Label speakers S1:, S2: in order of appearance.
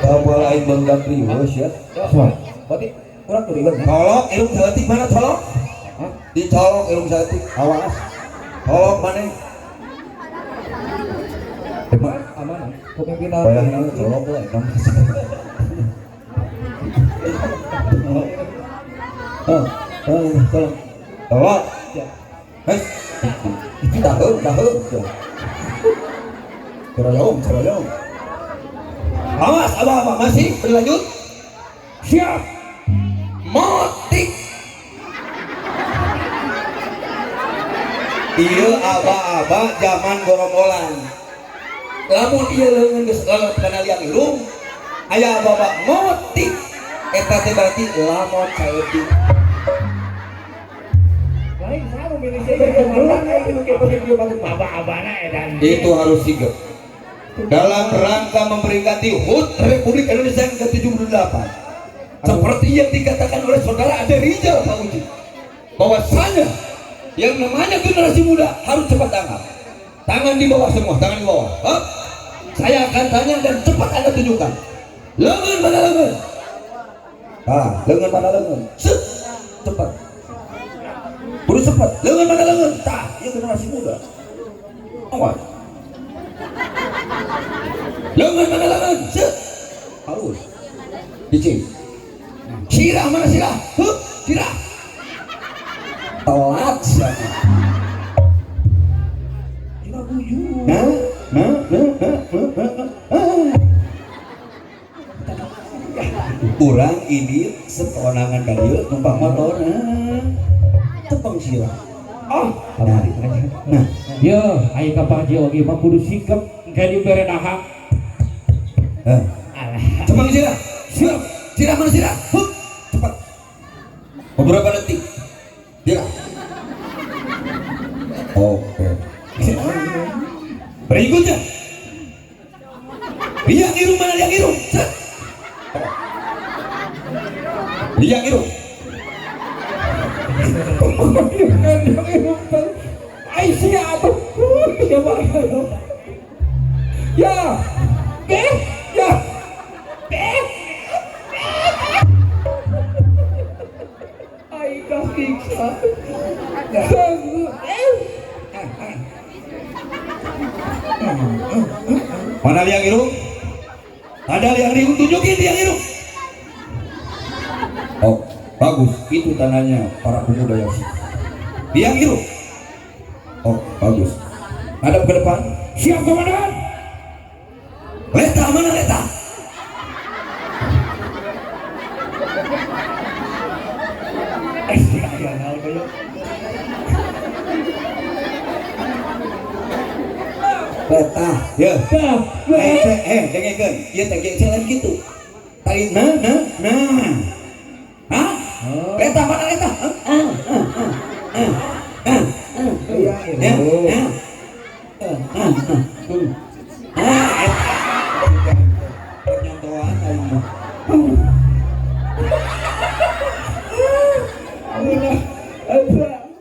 S1: Bapak lain bangga riweuh ya.
S2: Berarti kurang tuh ribet.
S1: Colok irung saeutik mana colok? Dicolok irung saeutik. Awas. Colok mana? Emang
S2: Aman. Kepemimpinan.
S1: bayangin colok lah emang. Oh, oh, colok. Colok. Hei. Tahu, tahu. Ceroyong, ceroyong. Awas, abah-abah masih berlanjut.
S2: Siap.
S1: Motik. Iya abah-abah zaman gorombolan. Lamun ieu leungeun geus lalep kana liang irung, aya abah-abah motik. Eta teh berarti lamot saeutik.
S2: Lain saru milih abah-abahna edan.
S1: Itu harus sigap. Dalam rangka memperingati HUT Republik Indonesia yang ke-78. Seperti yang dikatakan oleh saudara Ade Rizal Pak Uji, bahwasanya yang namanya generasi muda harus cepat tanggap. Tangan di bawah semua, tangan di bawah. Hop. Saya akan tanya dan cepat Anda tunjukkan. Lengan mana lengan? Ah, lengan mana lengan? Set, cepat. Buru cepat. Lengan mana lengan? Tah, ini generasi muda. Awas. Lengan mana lengan? Set. Harus. Cicing. Sirah mana sirah? Hup, sirah. Telat siapa?
S2: Sirah bujur.
S1: Nah, nah, nah, nah, nah, nah, nah. Urang ini sekewenangan ka dieu numpang motor. Nah, tepang sirah.
S2: Oh,
S1: Nah, nah.
S2: Yo, ayo ka Pak Haji oge mah kudu sikep engke dibere dahak.
S1: Eh.
S2: Alah.
S1: Tepang sirah. Siap. Sirah mana sirah? Hup, cepat. Beberapa detik. Sirah. Oke. Berikutnya. Liang irung mana liang irung? Set. Liang irung.
S2: Aisyah atuh. Ya Pak. Ya. Eh, ya. Eh. Ai kasiksa.
S1: Mana liang irung? Ada liang irung, tunjukin liang irung. Oh, bagus. Itu tandanya para pemuda yang sih. Liang irung. Oh, bagus. Hadap ke depan.
S2: Siap komandan.
S1: Leta mana leta?
S2: Eh, ya naon koyo.
S1: Leta, ya.
S2: Dah,
S1: Eh, eh, dengekeun. Ieu teh geng lain gitu. Tadi nah, nah, nah.